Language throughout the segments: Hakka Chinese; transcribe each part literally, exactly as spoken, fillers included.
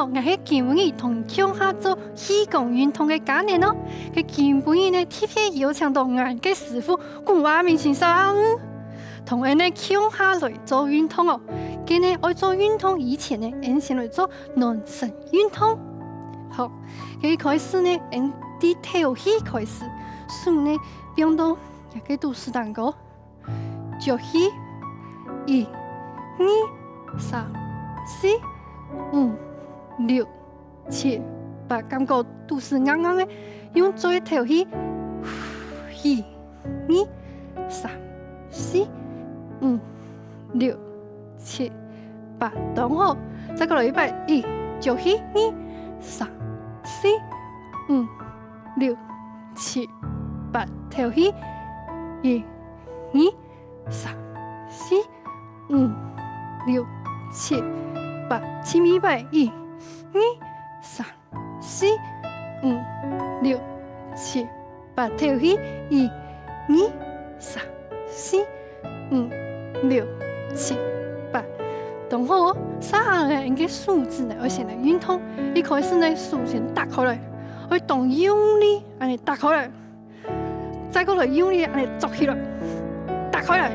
𠊎係今晡日同共下做氣功運動个家人哦。該今晡日呢，特別邀請到𠊎个師傅古華明先生，同𠊎呢共下來做運動哦。該呢，愛做運動以前呢，𠊎先來做暖身運動。好，該一開始呢，𠊎對敨氣開始，手呢放到這个肚屎頂高。 撅氣，一、二、三、四、五、六、七、八，感覺肚屎硬硬个，用嘴敨氣，一、二、三、四、五、六、七、八，當好。再過來一擺，一，撅氣，二、三、四、五、六、七、八，敨氣，一、二、 三、四、五、六、七、八，盡尾一擺，一、二、三、四、五、六、七、八，敨氣，一、二、三、四、五、六、七、八。當好哦，續下來，𠊎个手指呢，愛先來運動。一開始呢，手先打開來，愛當用力，恁樣打開來。 再過來用力恁樣捉起來，打開來，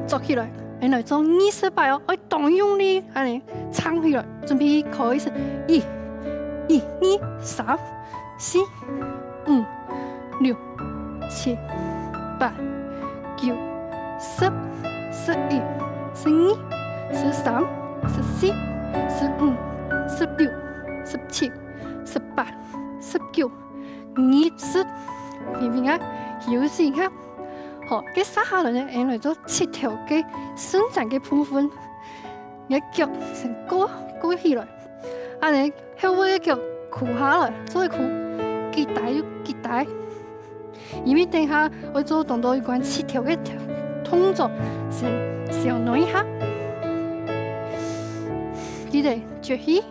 捉起來，恁樣來做二十擺哦，愛當用力恁樣撐起來。準備開始，一、一、二、三、四、五、六、七、八、九、十、十一、十二、十三、十四、十五、十六、十七、十八、十九、 二十，平平啊，休息一下。好，該續下來呢，𠊎來做膝頭个伸展个部分。若腳先跍，跍起來，恁樣後背个腳跍下來，做得跍，幾大就幾大。因為等下愛做當多有關膝頭个動作，先小暖一下。記得撅氣。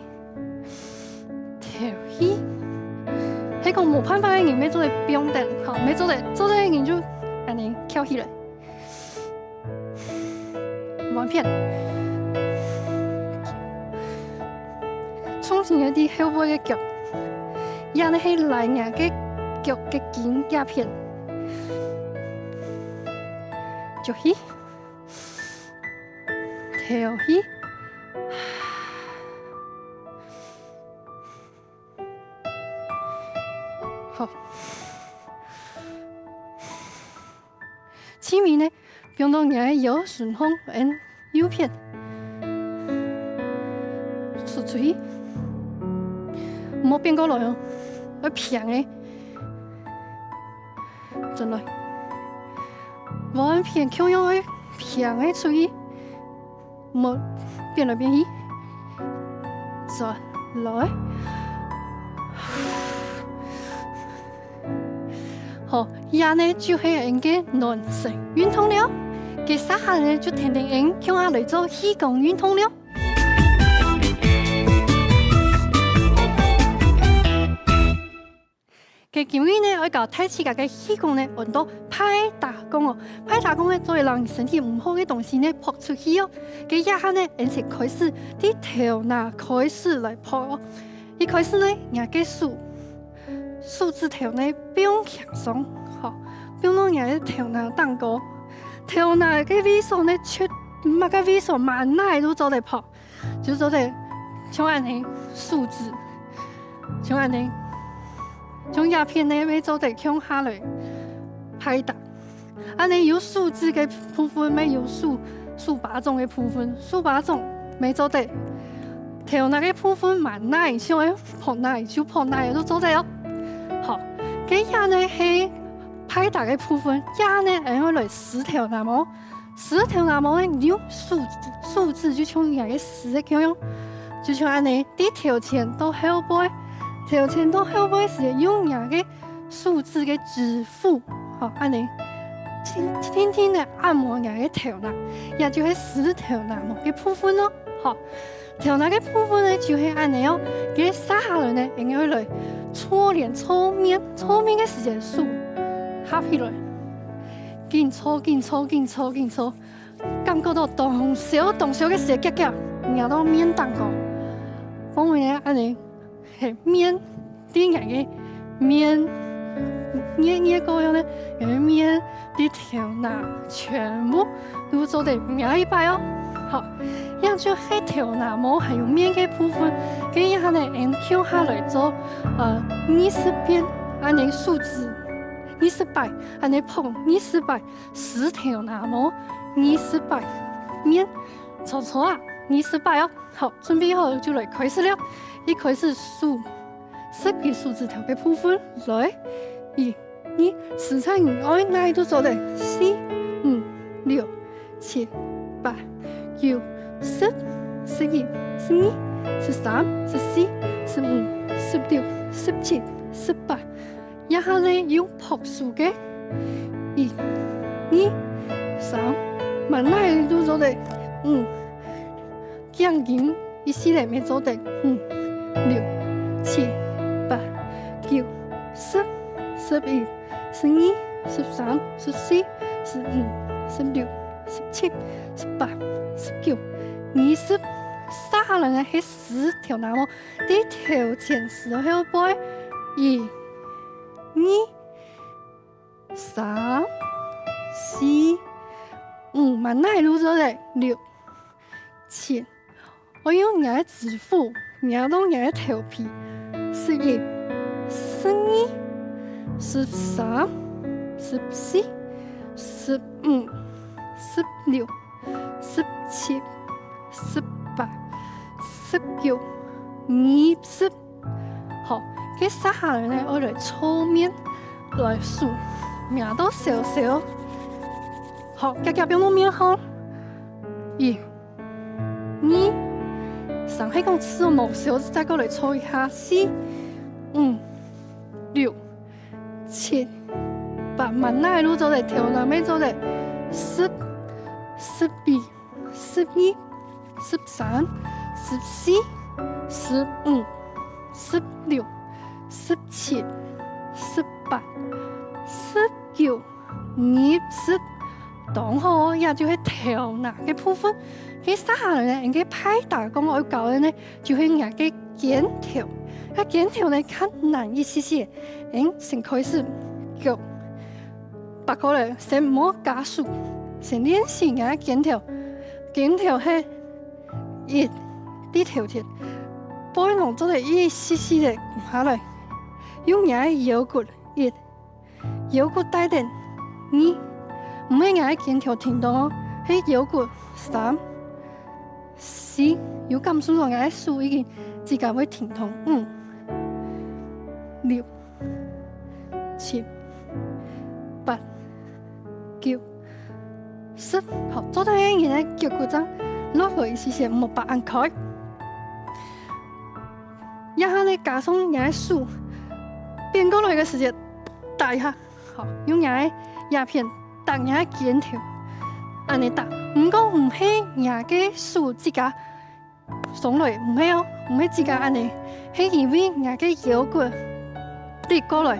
敨氣。係講無辦法个人，乜做得放等，吼，乜做得，做得个人就恁樣翹起來。換片。重心愛在後背个腳，也係拉若个腳个筋這片。撅氣。敨氣。 好。盡尾呢，放到若个腰脣項，𠊎右片。出去。毋好反過來哦，愛平个。轉來。換片共樣愛平个出去。 莫變來變去。轉來。好，這呢就係𠊎个暖身運動了。該續下呢就跈等𠊎共下來做氣功運動了。 該今日呢，愛教大自家个氣功呢，安到拍打功哦。拍打功呢，做得讓身體毋好个東西呢，撲出去哦。該這下呢，𠊎先開始，對頭那開始來拍哦。一開始呢，若个手，手指頭呢，放輕鬆，吼，放到若个頭那頂高。頭那个位所呢，就麼个位所，滿哪都做得拍。 就做得像恁樣手指，像恁樣，像這片呢，乜做得共下來拍打。恁樣有手指个部分，乜有手，手巴掌个部分，手巴掌乜做得。頭那个部分嘛，哪位想愛拍哪位就拍哪位都做得哦。好，該這呢係拍打个部分，這呢，𠊎愛來使頭那毛。 使頭那毛呢，用手指，手指就像人个使个共樣，就像恁樣，對頭前到後背，頭前到後背時用人个手指个指腹，吼，恁樣，輕輕輕个按摩人个頭那，也就係使頭那毛个部分咯，吼。頭那个部分呢，就係恁樣哦。該續下來呢，應該來搓臉、搓面，搓面个時節手合起來。 緊搓，緊搓，緊搓，緊搓，感覺到當燒，當燒个時節，遽遽，擎到面頂高，講个恁呢，係面，對𠊎个面，捏捏過後呢，𠊎个面，對頭那全部都做得摸一擺哦。好，這就係頭那毛還有面个部分，該這下呢，𠊎共下來做，呃，二十遍，恁呢數指，二十擺，恁呢碰二十擺， 梳頭那毛，二十擺，面搓搓啊，二十擺哦。好，準備好就來開始了。一開始數，十隻手指頭个部分，來，一、二、三、四、五，愛哪位都做得。四、五、六、七、八、九、十、十一、十二、十三、十四、十五、十六、十七、十八。 這下呢，用拍手个，一、二、三，慢慢仔就做得，五，頸根一息仔乜做得，五、六、七、八、九、十、十一、十二、十三、十四、十五、十六、十七、十八、十九、二十，續下來呢係梳頭那毛，對頭前梳後背，一、 二、三、四、五，慢慢仔就做得，六、七，愛用若个指腹，摸到若个頭皮，十一、十二、十三、十四、十五、十六、十七、十八、十九、二十。 好，該續下來呢，愛來側面來梳，摸到燒燒。好，遽遽放到面項。一、二、三，係講試無燒，再過來搓一下。四、五、六、七、八，慢慢仔就做得，頭那乜做得。十、十一、 十二、十三、十四、十五、十六、十七、十八、十九、二十。當好，這就係頭那个部分。該續下來呢，𠊎个派打講愛教个呢，就係若个肩頭。該肩頭呢，較難一息息。𠊎先開始，腳 擘過來，先毋好加手，先練習若个肩頭。肩頭係一，對頭前，背囊做得一息息仔下來，用若个腰骨，一，腰骨帶等，二，毋係若个肩頭停動哦，係腰骨，三、四，有感受到𠊎个手已經指甲會停動，五、六、 七、八、九、十。好，做得个人个腳骨正落來一息息，莫擘恁開。這下呢，加上若个手，反過來个時節，打一下。好，用若个這片打若个肩頭，恁呢打。毋過毋係若个手指甲 上來，毋係哦，毋係指甲恁呢，係因為𠊎个腰骨立過來，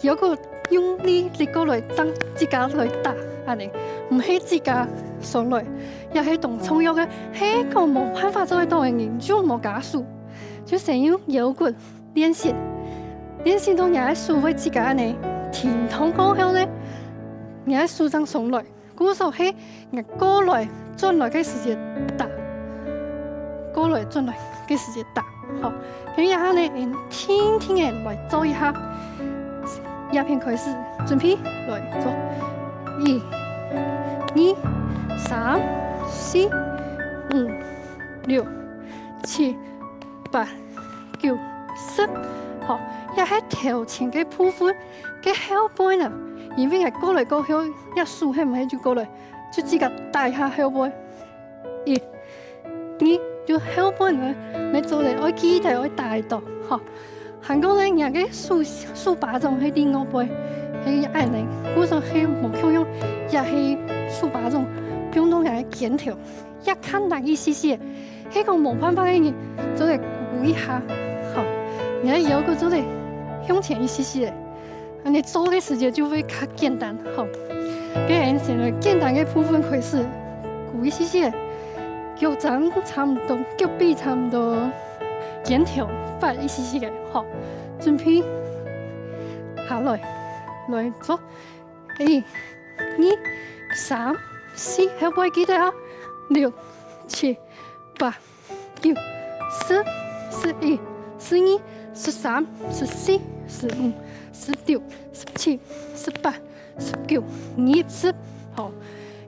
腰骨用力立過來，正指甲來打恁呢，毋係指甲上來，也係當重要个。係講無辦法做得到个人，就莫加手，就先用腰骨練習，練習到若个手會指甲恁呢，停動過後呢，若个手正上來。 故所係𠊎過來轉來个時節打，過來轉來个時節打。好，該這下呢，𠊎定定仔來做一下。這片開始，準備來做。一、二、三、四、五、六、七、八、九、十。好，這係頭前个部分，該後背呢，因為𠊎過來過後，這手係毋係就過來， 就指甲打下後背。一、二，就後背呢，乜做得愛記得愛打得到，吼。還過呢，若个手，手巴掌係另外背，係恁呢，故所係無共樣，也係手巴掌，放到若个肩頭，也較難一息息，係講無辦法个人，做得跍一下，吼，若个腰骨做得向前一息息。 恁呢做个時節就會較簡單，吼。該𠊎先來簡單个部分開始，跍一息息，腳掌差毋多，腳髀差毋多，肩頭發一息息个，好，準備，下來，來做，一、二、三、四，後背記得啊，六、七、八、九、十、十一、十二、十三、十四、十五、十六、十七、十八、十九、二十，好。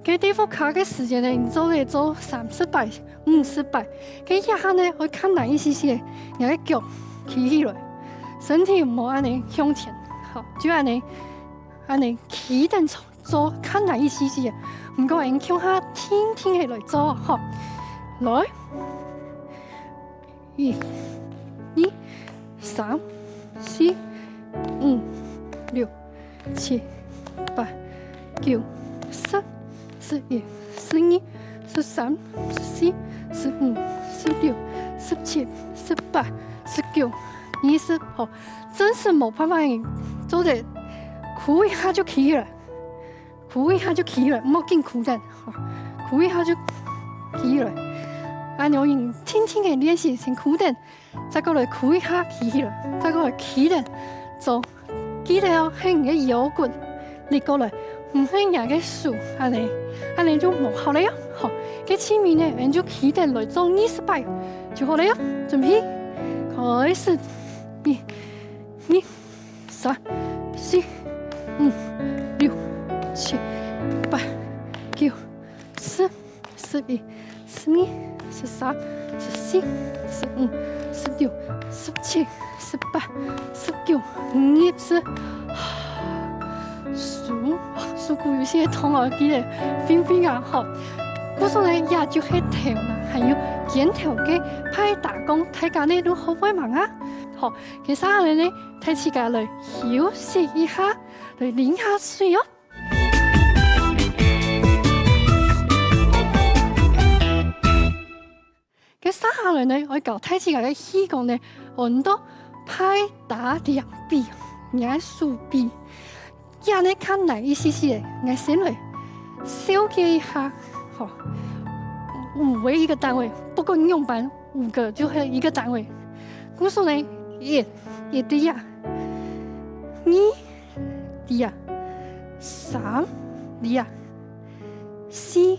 該第五下个時間呢，你做得做三十擺、五十擺。該這下呢，會較難一息息，你个腳企起來，身體毋好恁呢向前，好，就恁呢，恁呢企等做，做較難一息息。毋過，𠊎共下定定个來做，好。來， 一、二、三、四、五、六、七、八、九、十、十一、十二、十三、十四、十五、十六、十七、十八、十九、二十，好，真實無辦法，做得跍一下就企起來。 跍一下就企起來，毋好緊跍等，吼，跍一下就企起來。恁樣定定个練習，先跍等，再過來跍一下企起來，再過來企等，做，記得哦，係你个腰骨立過來，毋係你个手，恁呢，恁呢就無效了喲。好，該盡尾呢，𠊎就企等來做二十擺就好了喲。準備，開始，一、二、 三、四、五、六、七、八、九、十、十一、十二、十三、十四、十五、十六、十七、十八、十九、二十。手，手骨有些痛哦，記得放放啊，好。故所呢，這就係頭啦，還有肩頭个拍打功，大家呢都學會吂啊？好，接下來呢， 帶自家來休息一下，來啉下水哦。該接下來呢，愛教大自家个氣功呢，安到拍打兩臂，你个手臂，這呢較難一息息个，𠊎先來紹介一下，吼，五為一個單位，不管仰般，五個就係一個單位。故所呢，一，一在這， 二，在這，三，在這，四，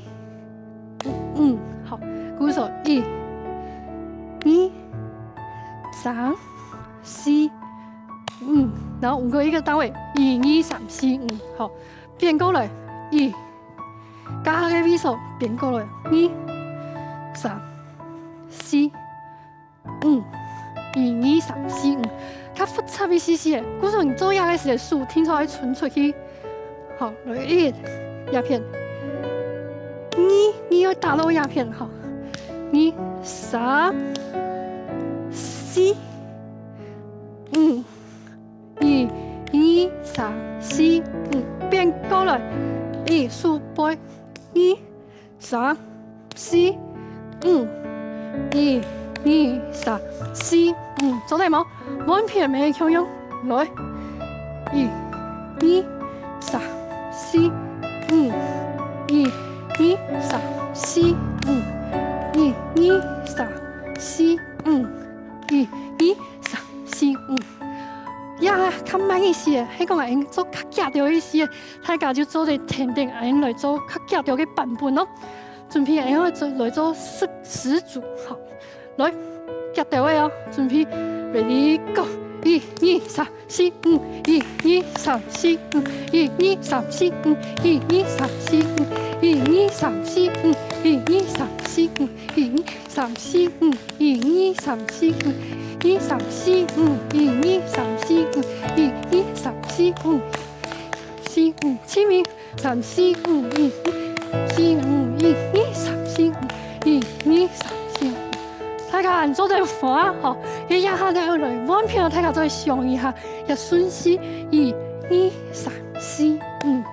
五，好，故所一，二，三，四，五，然後五個一個單位，一，二，三，四，五，好，變過來，一，加下个位所變過來，二，三，四， 五，一，二，三，四，五，較複雜一息息个，故所你做這个時節手定著愛伸出去。好，來，一，這片。二，二愛打落這片，好。二，三，四，五，一，二，三，四，五，變過來。一，手背。二， 三，四，五，一，二，三，四，五，做得無？換片乜共樣，來，一，二，三，四，五，一，二，三，四，五，一，二，三，四，五，一，二，三，四，五。這較慢一息，係講𠊎做較遽兜一息，大家就做得跈等𠊎來做較遽兜个版本哦。 準備，然後做，來做十，十組，好。來，遽兜仔哦，準備，ready，go！一，二，三，四，五，一，二，三，四，五，一，二，三，四，五，一，二，三，四，五，一，二，三，四，五，一，二，三，四，五，一，二，三，四，五，一，二，三，四，五，一，二，三，四，五，一，二，三，四，五，一，二，三，四，五，四，五，盡尾。 三四五一，四五一，二三四五，一二三四五。大家恁做得無啊？吼，這下呢，來換片，大家再想一下，這順序，一二三四五，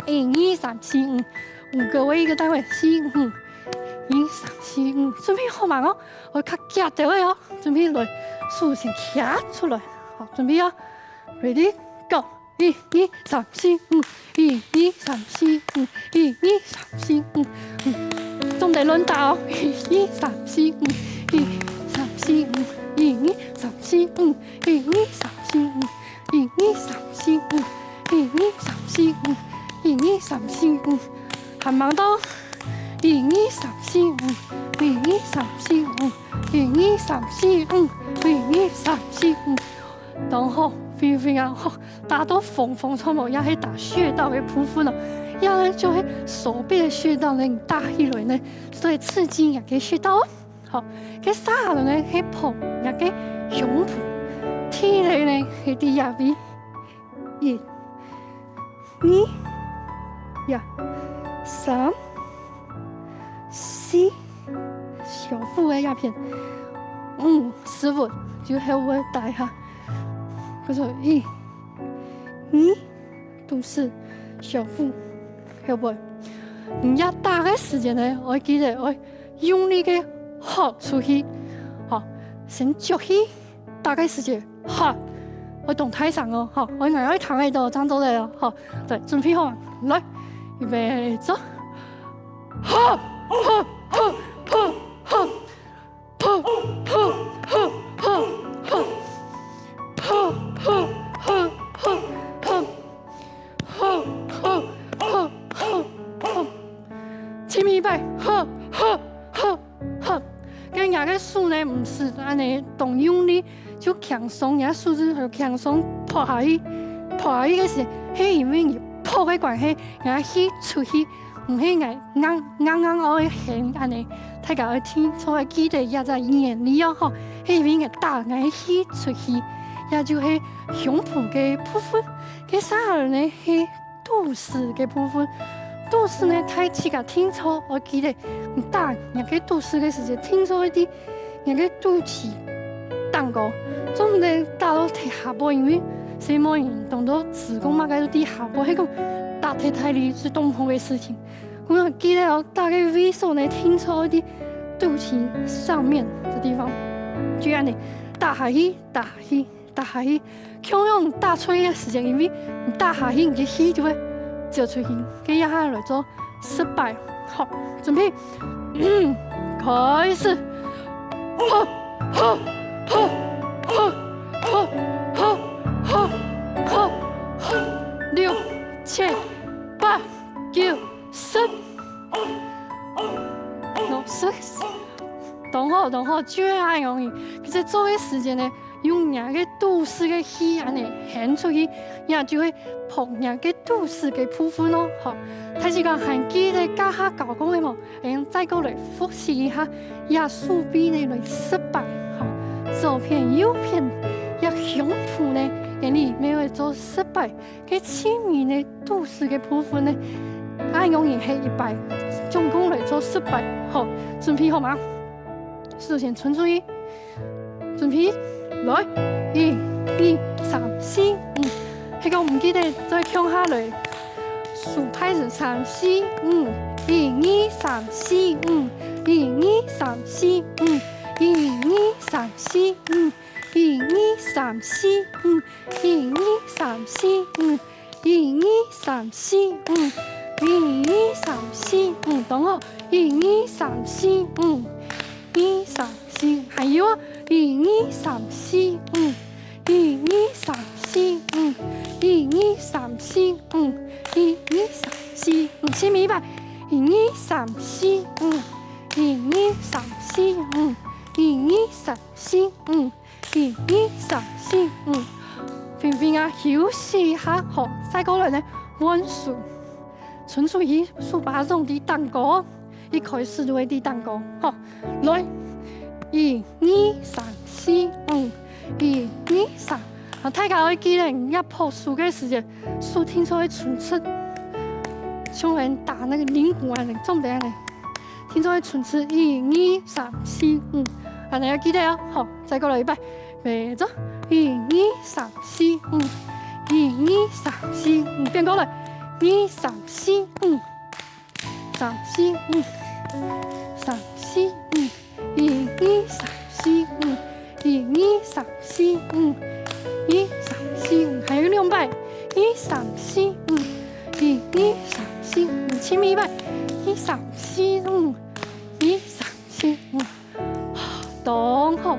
一二三四五，五個為一個單位，四五，一三四五，準備好吂哦？𠊎較遽兜仔哦，準備來，手先擎出來，好，準備哦，ready，go！ 一二三四五，一二三四五，一二三四五，嗯，總得輪到哦。一二三四五，一二三四、五，一、二、三、四、五，一、二、三、四、五，一、二、三、四、五，一、二、三、四、五，一、二、三、四、五。還吂到，一、二、三、四、五，一、二、三、四、五，一、二、三、四、五，一、二、三、四、五。當好，飛飛啊，吼，打到紅紅差毋多，也係打穴道个部分哦，也就係手臂个穴道呢，你打起來呢，所以刺激你个穴道哦。 好，該接下來呢，係拍若个胸脯，第一呢係第一位，一、二，呀，三、四，小腹个這片，五，屎朏，就後背打一下，可以一、二，肚屎，小腹，後背。你這打个時間呢，愛記得愛 用力个呼出去，吼，先擛氣，打个時節，呼，愛當大聲哦，吼，愛𠊎愛聽得到，正做得哦，吼。對，準備好，來，預備，走，呼，呼，呼，呼，呼，呼，呼，呼，呼，呼，呼，呼，呼，呼，呼，呼，呼，呼，呼，盡尾一擺，呼，呼，呼。 好，該若个手呢，毋使恁呢當用力，就輕鬆，若手就輕鬆拍下去。拍下去个時，係因為你拍个關係，若氣出去，毋係𠊎硬硬硬愛㧯恁呢。大家愛聽，做得記得這隻原理哦吼，係因為𠊎打𠊎氣出去，也就係胸脯个部分。該接下來呢係 肚屎个部分。肚屎呢，大自家定著愛記得，你打若个肚屎个時節，定著愛在若个肚臍頂高，做毋得打到忒下背，因為細妹人當多子宮麼个都在下背，係講打忒大力係當毋好个事情。故所記得哦，打个位所呢，定著愛在肚臍上面个地方，就恁呢，打下去，打下去。 打下去，共樣打出去个時間，因為你打下去，你个氣就會走出去。該這下來做十擺，好，準備，開始，呼，呼，六、七、八、九、十，喏，十，當好，當好，就係恁樣。其實做个時間呢， 用若个肚屎个氣恁呢㧯出去，也就係拍若个肚屎个部分哦，吼。大自家還記得頭下教過个無？恁樣再過來複習一下，這手臂呢來十擺，吼，左片右片，這胸脯呢，恁呢也會做十擺，該盡尾呢肚屎个部分呢，恁樣也係一擺，總共來做十擺，好，準備好嗎？首先伸出去。 準備，來，一、二、三、四、五。係講毋記得再共下來。數牌子三、四、五，一、二、三、四、五，一、二、三、四、五，一、二、三、四、五，一、二、三、四、五，一、二、三、四、五。 一、二、三、四、五，一、二、三、四、五，當好，一、二、三、四、五，二、三、四，還有啊，一、二、三、四、五，一、二、三、四、五，一、二、三、四、五，一、二、三、四、五，盡尾一擺，一、二、三、四、五，一、二、三、四、五，一、二、三、四、五。 一、二、三、四、五。平平啊，休息一下，好，再過來呢，換手。伸出去，手巴掌在頂高，一開始就會在頂高，好，來，一、二、三、四、五，一、二、三。啊，大家愛記得，你拍手个時節，手定著愛伸直，像人打那個鈴鼓啊，恁樣，做毋得恁樣。 定著愛伸直，一、二、三、四、五，恁樣愛記得哦。好，再過來一擺，預備，走，一、二、三、四、五，一、二、三、四、五，變過來，二、三、四、五，三、四、五，三、四、五，一、二、三、四、五， 一、二、三、四、五，一、三、四、五，還有兩擺，一、三、四、五，一、二、三、四、五，盡尾一擺，一、三、四、五，一、三、四、五，當好。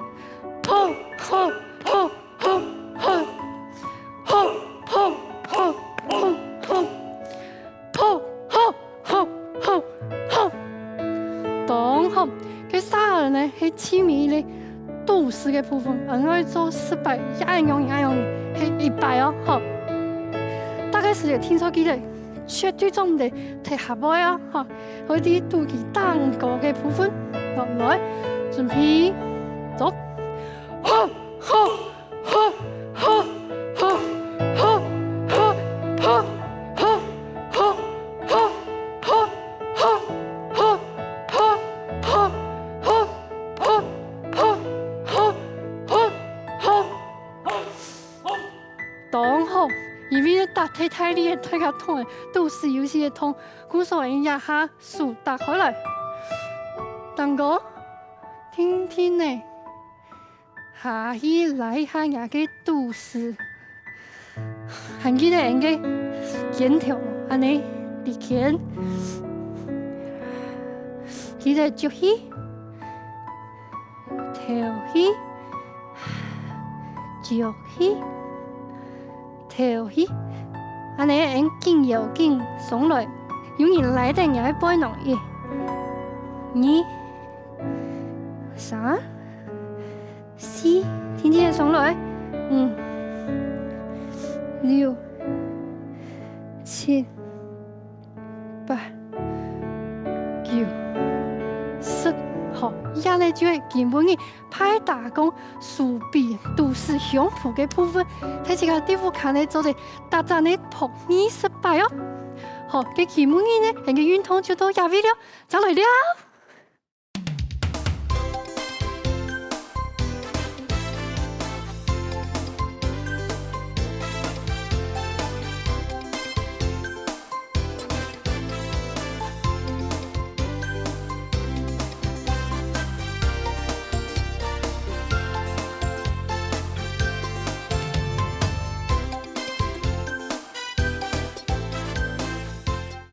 吼，吼，吼，吼，吼，吼，吼，吼，吼，吼，吼，吼，吼，吼。當好，該接下來呢，係盡尾个肚屎个部分，𠊎愛做十擺，也恁樣，恁樣，係一擺哦，吼。大家時間定著記得，絕對做毋得忒下背哦，吼。 會知肚臍當高个部分。好，來，準備，走！吼，吼，吼，當好，因為呢，踏忒大力个，大家痛个，肚屎有時會痛，故所𠊎這下手打開來。當高，定定仔，下去拉一下若个肚屎，還記得𠊎个肩頭，恁仔，離肩，記得吸氣，敨氣，吸氣。 敨氣，恁仔𠊎緊搖緊鬆來，有人拉等𠊎个背囊，一、二、三、四，定定仔鬆來，五、六、七、 八、九、十。好，這下呢就係今晡日拍打功手臂、肚屎、胸脯个部分，在這个地方看呢做得踏踏呢拍二十擺哦。好，該今晡日呢，𠊎个運動就到這位了，正來尞。